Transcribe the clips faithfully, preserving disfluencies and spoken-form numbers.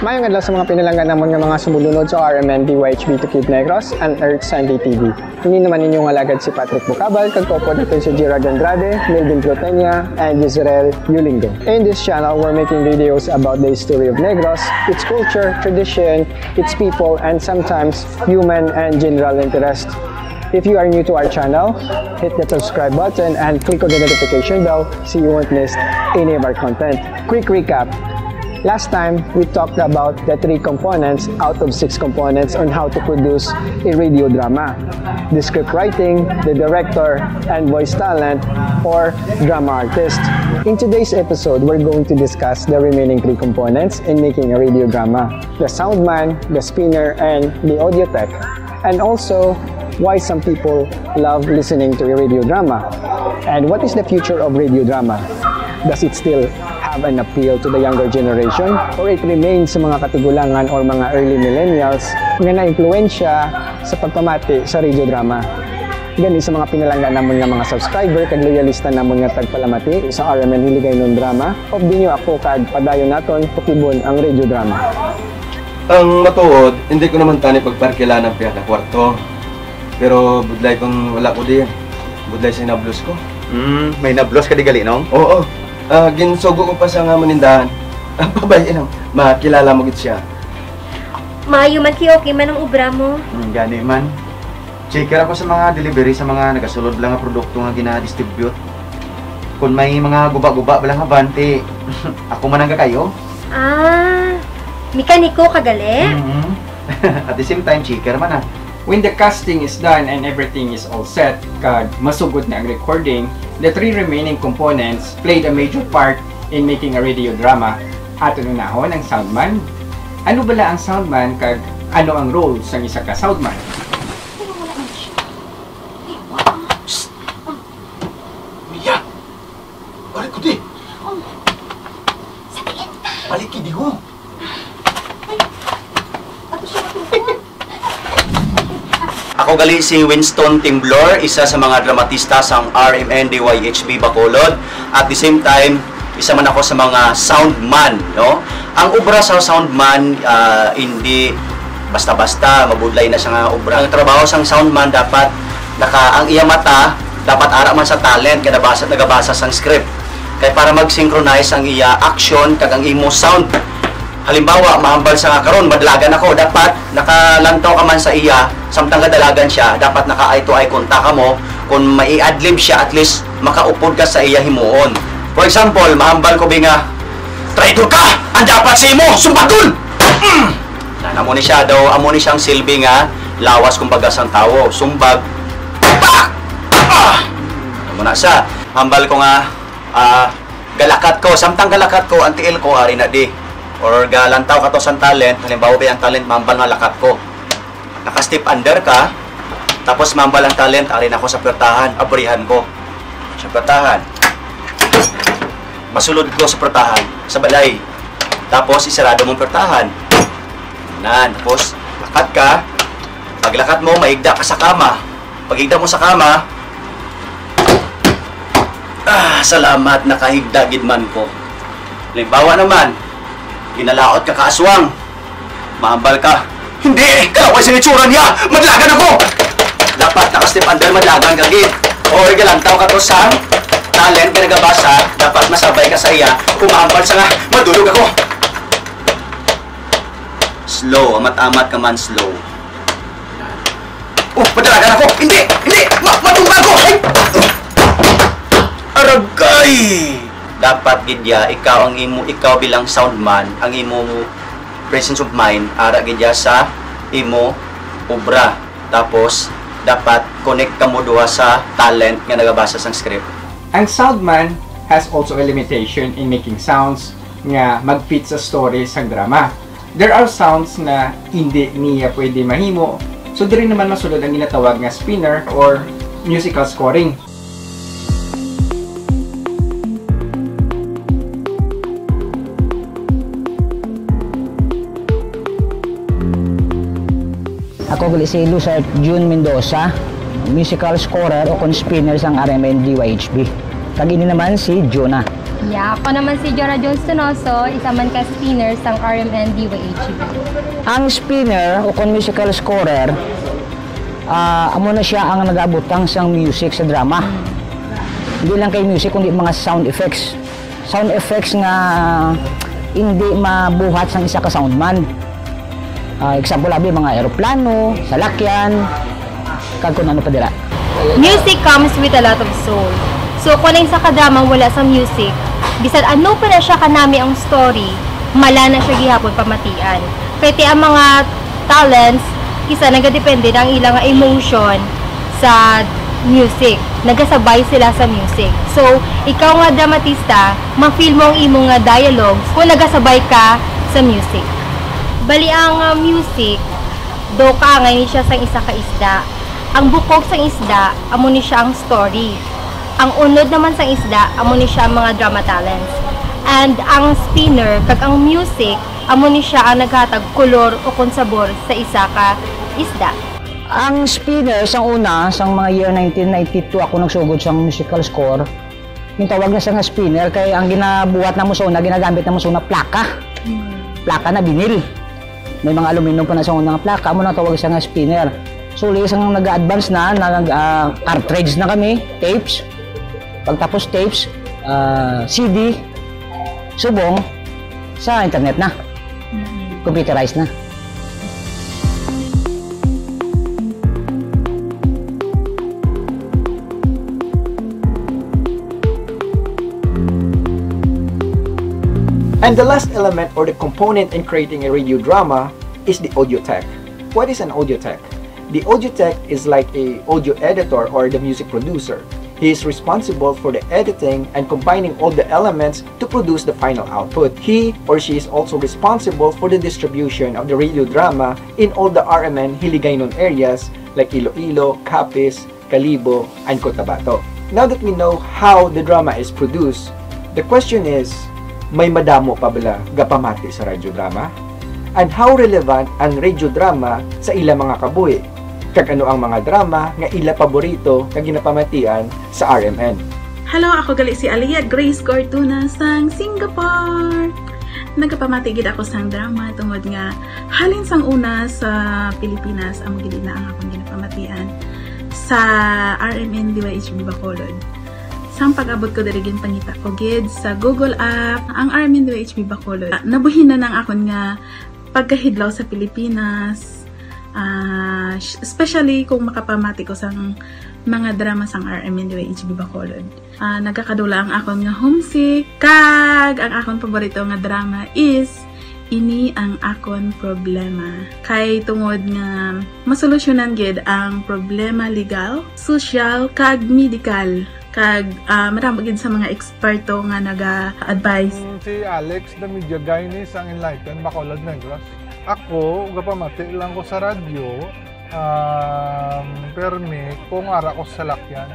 Mayong adlaw sa mga pinalangga namon nga mga sumulunod sa R M N D Y H B Tukib Negros and Earth Sunday T V. Ini naman ninyo nga lagad si Patrick Bucabal, kag kaupod naton si Gerard Andrade, Melvin Plotenia, and Israel Yulingo. In this channel, we're making videos about the history of Negros, its culture, tradition, its people, and sometimes human and general interest. If you are new to our channel, hit the subscribe button and click on the notification bell so you won't miss any of our content. Quick recap. Last time, we talked about the three components out of six components on how to produce a radio drama: the script writing, the director, and voice talent or drama artist. In today's episode, we're going to discuss the remaining three components in making a radio drama: the soundman, the spinner, and the audio tech. And also, why some people love listening to a radio drama. And what is the future of radio drama? Does it still have an appeal to the younger generation, or it remains sa mga katigulangan or mga early millennials nga naimpluwensya sa pagpamati sa radio drama? Gani, sa mga pinalangga namon nga mga subscriber kag loyalista namon nga tagpalamati sa R M N Hiligaynon Drama, updi niyo ako kag padayon naton tukibon ang radio drama. Ang matuod, hindi ko naman tani pagparkila ng pihak na kwarto. Pero budlay kung wala ko di, budlay sa hinablos ko. Hmm, may nablos ka di gali, no? Oo. Ah, ginsugo ko pa sa nga manindahan. Pabay lang, makilala mo gid siya. Maayo man kay okay man ang obra mo. Hmm, gani man. Checker ako sa mga delivery sa mga nagasulod lang nga produkto nga gina-distribute. Kung may mga guba-guba bala nga van, ti ako man ang gakayo. Ah, mekaniko ka gali? Mhm. At the same time, checker man, ah. When the casting is done and everything is all set, kag masugod na ang recording, the three remaining components played a major part in making a radio drama. Aton unahon ang soundman. Ano bala ang soundman, kag ano ang role sang isa ka soundman? Pero wala man siya. Ay, wala. Psst! Mia! Balik ko di! Oh. Sa tingin ka! Balik ko di ko! Ay! Ato siya matungkol. Ako gali si Winston Timblor, isa sa mga dramatista sang R M N D Y H B Bacolod. At the same time, isa man ako sa mga soundman, no? Ang obra sa soundman, ah, hindi basta-basta, mabudlay na siya nga obra. Ang trabaho sang soundman dapat naka, ang iya mata dapat ara man sa talent nga nabasa, nagabasa sang script. Kay para mag-synchronize ang iya action kag ang imo sound. Halimbawa, mahambal sa nga karon, madalagan ako, dapat nakalantaw ka man sa iya, samtang kadalagan siya, dapat naka-eye to eye contact ka mo. Kung mai-adlib siya, at least makaupod ka sa iya himuon. For example, mahambal ko bi nga, "Traitor ka! Ang dapat sa imo, sumbagon!" Mm! Na, amo ni siya daw, amo ni siyang silbi nga lawas, kumbaga, sang tawo. Sumbag. Pak! Ah! Amo na siya. Hambal ko nga, ah, galakat ko. Samtang galakat ko, ang tiil ko, ari na di. Or galantaw ka to sang talent, halimbawa, bi ang talent, mahambal nga lakat ko. Naka-step under ka, tapos mahambal ang talent, ari na ko sa puwertahan, abrihan ko. Sa puwertahan. Masulod ko sa puwertahan, sa balay. Tapos, isarado mong puwertahan. Nan, tapos, lakat ka. Paglakat mo, mahigda ka sa kama. Paghigda mo sa kama, ah, salamat, nakahigda gid man ko. Halimbawa naman, ginalaot ka ka aswang. Mahambal ka. Hindi! Kalaway sa itsura niya! Madalagan ako! Dapat naka-step under, madalagan ka gid. Or galantaw ka to sa talent nga nagabasa, dapat masabay ka sa iya. Kung mahambal sa nga, madulog ako. Slow, amat-amat ka man, slow. Oh, madalagan ako! Hindi! Hindi! Ma-, matumba ako! Ay! Aragay! Dapat gid ya, ikaw ang imo, ikaw bilang soundman, ang imo presence of mind, ara gid ya sa imo obra. Tapos, dapat connect kamo duha sa talent nga nagabasa sang script. Ang soundman has also a limitation in making sounds nga mag-fit sa story sang drama. There are sounds nga indi niya pwede mahimo, so diri naman masulod ang ginatawag nga spinner or musical scoring. Ako gali si Luzard June Mendoza, musical scorer o kon spinner sang R M N D Y H B. Kag ini naman si Jonah. Yeah, ako naman si Jora Jones Tunoso, isa man ka spinner sang R M N D Y H B. Ang spinner o kon musical scorer, ah, amo na siya ang nagabutang sang music sa drama. Hindi lang kay music, kundi mga sound effects. Sound effects nga hindi mabuhat sang isa ka soundman. Ah, example, abi, mga eroplano, salakyan, kag kung ano pa dira. Music comes with a lot of soul. So, kung ang isa ka drama wala sa music, bisan ano pa na siya kanami ang story, mala na siya gihapon pamatian. Kay ti ang mga talents, isa nagadepende na ang ila nga emotion sa music. Nagasabay sila sa music. So, ikaw nga dramatista, ma-feel mo ang imo nga dialogues kung nagasabay ka sa music. Bali, ang, ah, music, do kaangay ni siya sang isa ka isda. Ang bukog sang isda, amo ni siya ang story. Ang unod naman sang isda, amo ni siya ang mga drama talents. And ang spinner kag ang music, amo ni siya ang naghatag kolor o kon sabor sa isa ka isda. Ang spinner, sang una, sang mga year nineteen ninety-two, ako nagsugod sang musical score. Yung tawag na siya nga spinner, kay ang ginabuhat namo sa una, ginagamit namo sa una, plaka. Plaka na vinyl. May mga aluminum pa na sa una nga plaka, amo nang tawag siya nga spinner. So, uli sang nag-advance na, nag, ah, cartridge na kami, tapes. Pagtapos tapes, ah, C D, subong, sa internet na. Computerized na. And the last element or the component in creating a radio drama is the audio tech. What is an audio tech? The audio tech is like a audio editor or the music producer. He is responsible for the editing and combining all the elements to produce the final output. He or she is also responsible for the distribution of the radio drama in all the R M N Hiligaynon areas like Iloilo, Capiz, Kalibo, and Cotabato. Now that we know how the drama is produced, the question is, may madamo pa bala gapamati sa radyo drama? And how relevant ang radyo drama sa ila mga kabuhi? Kag ano ang mga drama nga ila paborito nga ginapamatian sa R M N? Hello, ako gali si Aliyah Grace Cortuna sang Singapore. Nagapamati gid ako sang drama tungod nga halin sang una sa Pilipinas, amo gid na ang akong ginapamatian sa R M N D Y H B Bacolod. Sang pag-abot ko diri, ginpangita ko gid sa Google app ang R M N D Y H B Bacolod. Nabuhinan ang akon nga pagkahidlaw sa Pilipinas, ah, sh-, especially kung makapamati ko sang mga drama sang R M N D Y H B Bacolod. Ah, nagakadula ang akon nga homesick, kag ang akon paborito nga drama is Ini ang Akon Problema. Kay tungod nga masolusyonan gid ang problema legal, sosyal, kag medikal. Kag, ah, madamo gid sa mga eksperto nga naga-advise. Mm, si Alex, the media guy ni sang Enlighten, Bacolod, Negros. Ako, gapamati lang ko sa radyo, um, permi kung ara ko sa salakyan.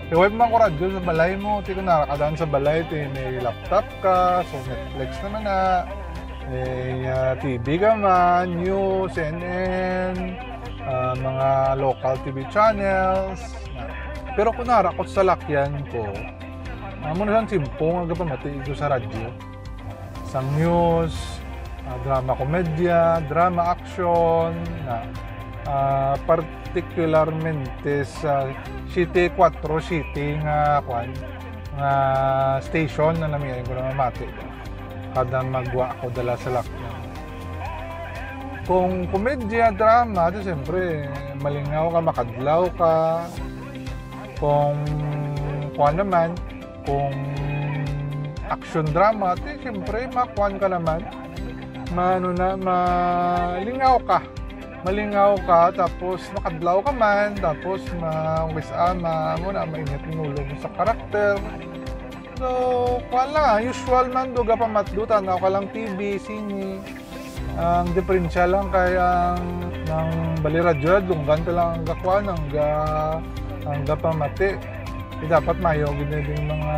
Kay wala man ko radyo sa balay mo, ti kung ara ka daan sa balay, ti may laptop ka, so Netflix naman na, may, ah, T V ka man, news, C N N, ah, mga local T V channels. Pero kung ara ko sa salakyan ko, amo na siyang simple nga gapamati ko sa radyo. Sang news, ah, drama komedya, drama action, na, ah, particularmente sa City four City nga, kwan, nga station na namiyain ko na mamati. Kada magwa ako dala sa lakyan. Kung komedya, drama, di siyempre, malingaw ka, makadlaw ka. Kung, kuwan naman, kung action drama, di siyempre, makuwan ka naman. Maano na, malingaw ka. Malingaw ka, tapos makadlaw ka man, tapos ma-, kung kis-a, ma-, mo na, mainit ang ulo mo sa karakter. So, kuwan lang, ah, usual man, duga pa matdutan, ako lang T V, sini. Ang diferensya lang kay ang, ang bali radyo, dunggan ka lang ang gakuan, ang ga-, ang gapamati. Eh, dapat mayo gid na din mga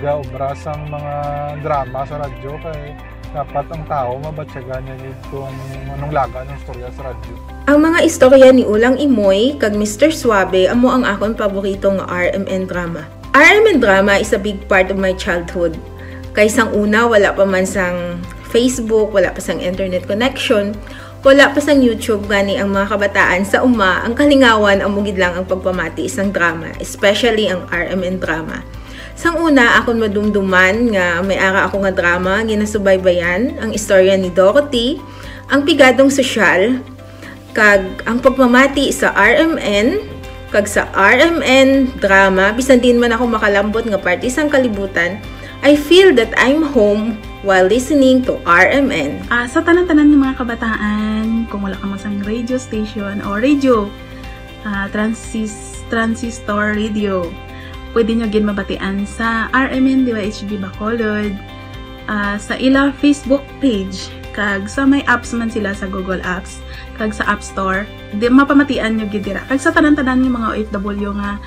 gaobra sang mga drama sa radyo kay dapat ang tao mabatyagan niya gid kung anong laga ng istorya sa radyo. Ang mga istorya ni Ulang Imoy kag Mister Suave amo ang akon paborito nga R M N drama. R M N drama is a big part of my childhood. Kay sang una, wala pa man sang Facebook, wala pa sang internet connection, wala pa sang YouTube, gani ang mga kabataan sa uma, ang kalingawan amo gid lang ang pagpamati sang drama, especially ang R M N drama. Sang una, akon madumduman nga may ara ako nga drama, ginasubaybayan ang istorya ni Dorothy, ang pigadong sosyal, kag ang pagpamati sa R M N, kag sa R M N drama, bisan diin man ako makalambot nga parte sang kalibutan, I feel that I'm home while listening to R M N. Ah, sa tanan-tanan nga mga kabataan, kung wala ka man sang radio station o radio, ah, transis-, transistor radio, pwede nyo gid mabatian sa R M N D Y H B Bacolod, ah, sa ila Facebook page, kag sa may apps man sila sa Google Apps, kag sa App Store, di, mapamatian nyo gid dira. Kag sa tanan-tanan nga mga O F W nga,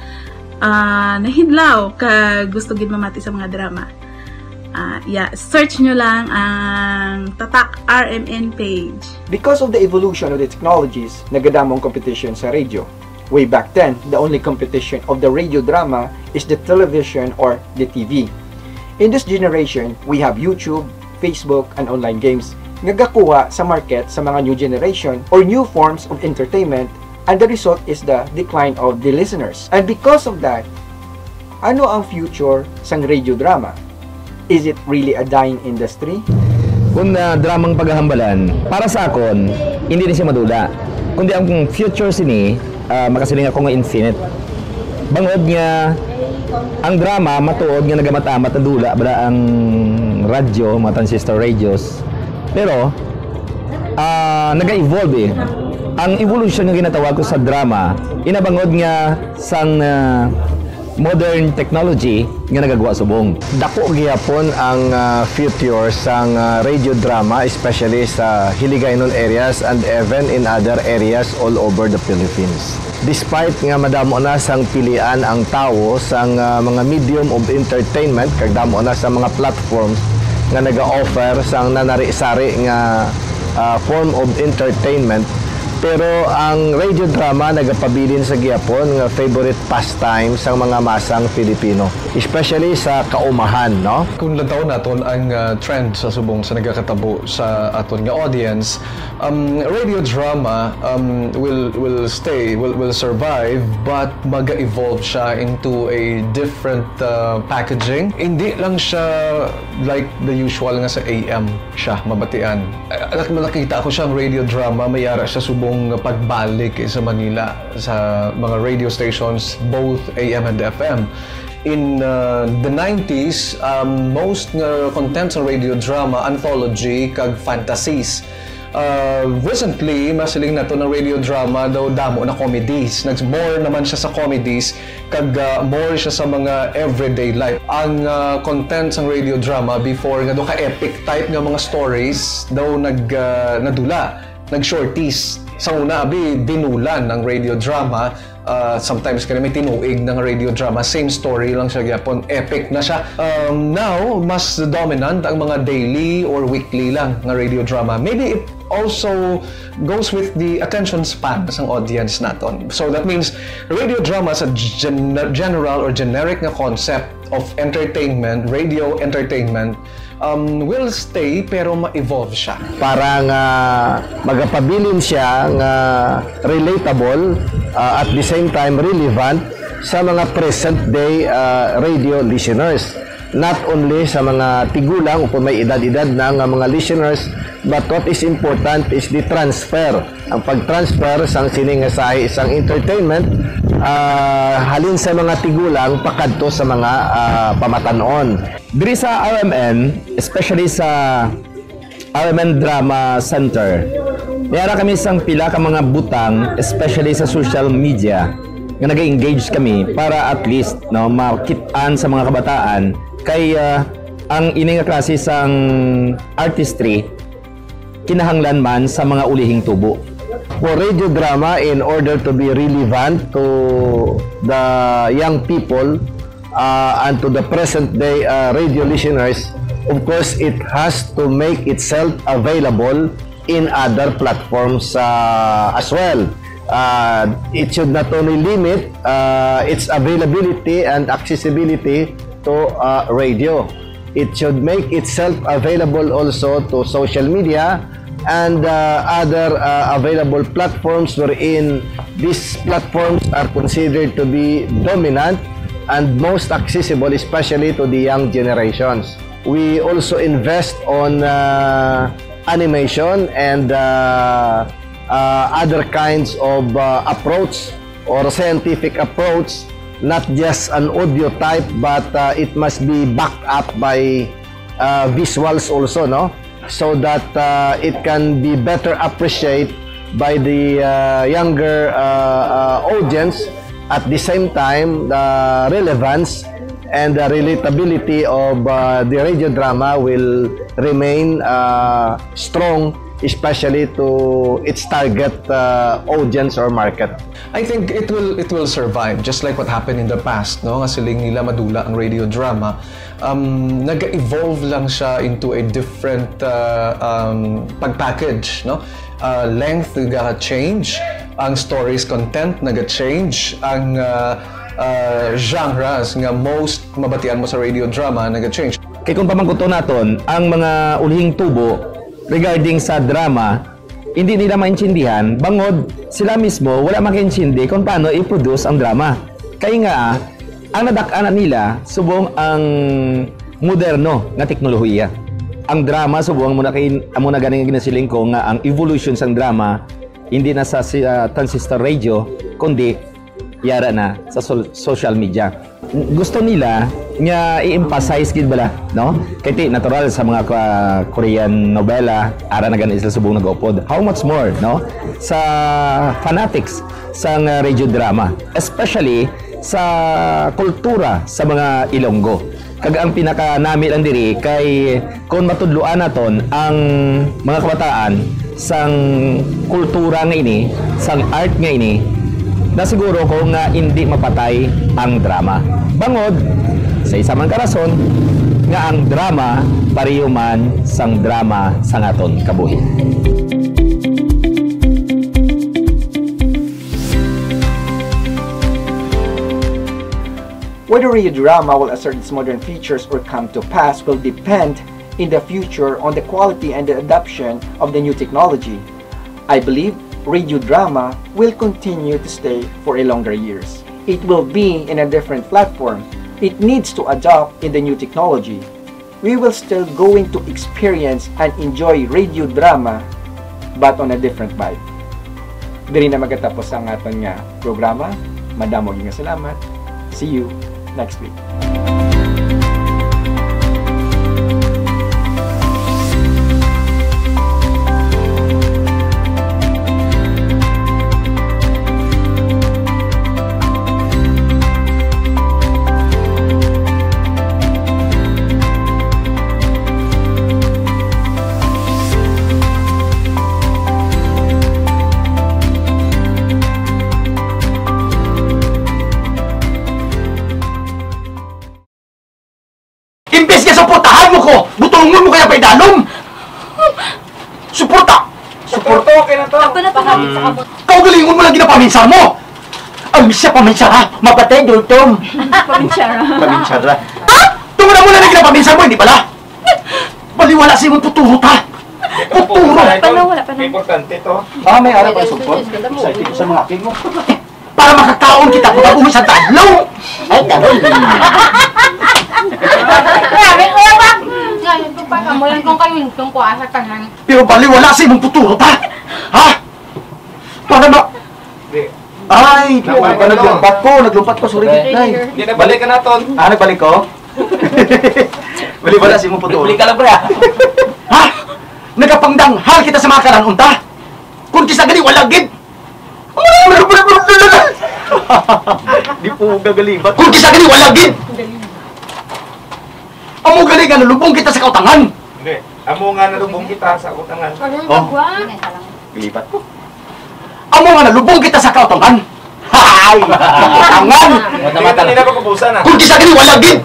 ah, nahidlaw kag gusto gid mamati sa mga drama, ah, yeah, search nyo lang ang Tatak R M N page. Because of the evolution of the technologies, nagadamo ang competition sa radio. Way back then, the only competition of the radio drama is the television or the T V. In this generation, we have YouTube, Facebook, and online games nga gakuha sa market sa mga new generation or new forms of entertainment, and the result is the decline of the listeners. And because of that, ano ang future sang radio drama? Is it really a dying industry? Kung, ah, dramang paghahambalan, para sa akon, hindi na siya madula. Kundi ang future sini, ah, makasiling ako nga infinite. Bangod nga ang drama, matuod nga nagamat-amat na dula, bala ang radyo, mga transistor radios. Pero, ah, naga-evolve eh. Ang evolution nga ginatawag ko sa drama, inabangod nga sang, ah, modern technology nga nagagwa subong. Dako gihapon ang, ah, future sang, ah, radio drama, especially sa Hiligaynon areas and even in other areas all over the Philippines. Despite nga madamo na sang pilian ang tawo sang, ah, mga medium of entertainment, kag damo na sa mga platforms nga naga-offer sang nanari-sari nga, ah, form of entertainment, pero ang radio drama nagapabilin sa gihapon nga favorite pastime sang mga masang Pilipino, especially sa kaumahan, no? Kung lantawon naton ang, ah, trend sa subong sa nagakatabo sa aton nga audience, um, radio drama, um, will, will stay, will, will survive, but maga-evolve siya into a different, uh, packaging. Hindi lang siya like the usual nga sa A M siya mabatian. Eh, nak-, nakita ko siyang radio drama, may ara siya subong pagbalik, eh, sa Manila, sa mga radio stations, both A M and F M. In, uh, the nineties, um, most nga content sa radio drama, anthology, kag fantasies. Uh, recently, masiling nato na radio drama daw damo na comedies. Nag-, more naman siya sa comedies, kag, uh, more siya sa mga everyday life. Ang, uh, content sang radio drama before, nga daw ka-epic type nga mga stories, daw nag-, uh, nadula, nag-shorties. Sa una, abi, binulan ang radio drama. Uh, sometimes kani may tinuig na nga radio drama, same story lang siya gyapon, epic na siya. Um, now, mas dominant ang mga daily or weekly lang nga radio drama. Maybe it also goes with the attention span sang audience naton. So that means radio drama sa gen-, general or generic nga concept of entertainment, radio entertainment, um, will stay pero ma-evolve siya. Para nga magapabilin siya nga relatable, uh, at the same time relevant sa mga present day, uh, radio listeners. Not only sa mga tigulang o kung may edad-edad na nga mga listeners, but what is important is the transfer, ang pag-transfer sang sini nga sahi sang entertainment, ah, halin sa mga tigulang pakadto sa mga, ah, pamatan-on. Diri sa R M N, especially sa R M N Drama Center, may ara kami sang pila ka mga butang, especially sa social media, nga nag-engage kami para at least, no, makit-an sa mga kabataan kay, ah, ang ini nga klase sang artistry kinahanglan man sa mga ulihing tubo. For radio drama, in order to be relevant to the young people, uh, and to the present day, uh, radio listeners, of course, it has to make itself available in other platforms, uh, as well. Uh, it should not only limit, uh, its availability and accessibility to, uh, radio. It should make itself available also to social media and, uh, other, uh, available platforms wherein these platforms are considered to be dominant and most accessible, especially to the young generations. We also invest on, uh, animation and, uh, uh, other kinds of, uh, approach or scientific approach, not just an audio type, but, uh, it must be backed up by, uh, visuals also, no? So that, uh, it can be better appreciated by the, uh, younger, uh, uh, audience. At the same time, the relevance and the relatability of, uh, the radio drama will remain, uh, strong, especially to its target, uh, audience or market. I think it will, it will survive, just like what happened in the past, no? Nga siling nila madula ang radio drama. Um, nag-evolve lang siya into a different, uh, um, pag-package, no? Uh, length naga-change, ang story's content naga-change, ang, uh, uh, genres nga most mabatian mo sa radio drama naga-change. Kay kung pamangkuton naton ang mga ulhing tubo regarding sa drama, hindi nila maintindihan bangod sila mismo wala makaintindi kung paano i-produce ang drama. Kay nga, ang nadak-an na nila subong ang moderno nga teknolohiya. Ang drama subong amo na kay, amo na gani nga ginasiling ko nga ang evolution sang drama hindi na sa si-, ah, transistor radio, kundi yara na sa sol-, social media. Gusto nila nga i-emphasize gid bala, no? Kay ti natural sa mga ka-, Korean novela, ara na gani sila subong nag-upod. How much more, no? Sa fanatics sang, uh, radio drama, especially sa kultura sa mga Ilonggo. Kag ang pinakanami lang diri kay kung matudloan naton ang mga kabataan sang kultura nga ini, sang art nga ini, nasiguro ko nga indi mapatay ang drama. Bangod sa isa man ka rason nga ang drama pareho man sang drama sa aton kabuhi. Whether radio drama will assert its modern features or come to pass will depend in the future on the quality and the adoption of the new technology. I believe radio drama will continue to stay for a longer years. It will be in a different platform. It needs to adapt in the new technology. We will still going to experience and enjoy radio drama, but on a different vibe. Diri na magatapos ang aton nga programa. Madamo gyud nga salamat. See you next week. Imbes nga suportahan mo ko, butulngon mo kaya pa idalom. Suporta! Suporta, okay na to. Ako na to, lapit sa kabot. Kaugalingon mo lang ginapaminsar mo. Ang siya paminsara, mapatay, dultom. Paminsara. Paminsara. Ha? Tungod mo lang na ginapaminsar mo, hindi pala. Baliwala sa imong puturo ta. Puturo. Wala pa na, wala pa na. Importante to. Ah, may ara pa sa support. Excited ko sa mga aking mo. Para makakaon kita pagkabuhi sa tadlaw. Ay, karon. Grabe, kuya ba? Ngayon, pagpakamulan kong kayo, kung kuha sa tanan. Pero baliwala sa imong puturo ta. Ha? Para ma- Di. Ay, Nakuha ko na to. Naglumpat ko, naglumpat ko, sorry, Okay. Nay. Di na balik ka naton. Ah, nagbalik ko? Baliwala sa imong puturo. Balik ka lang, pre, ah. Ha? Nagapangdanghal kita sa mga karan-on ta. Kung kisa gani, wala gid. Di po gagalibat. Kung kisa gani, wala gid. Amo gani nga nalubong kita sa kautangan. Hindi. Amo nga nalubong kita sa kautangan. Oh. Galibat ko. Amo nga nalubong kita sa kautangan. Hay! Kautangan! Mata-mata na. Hindi na pagkubusan, ah. Kung kisa gani, wala gid.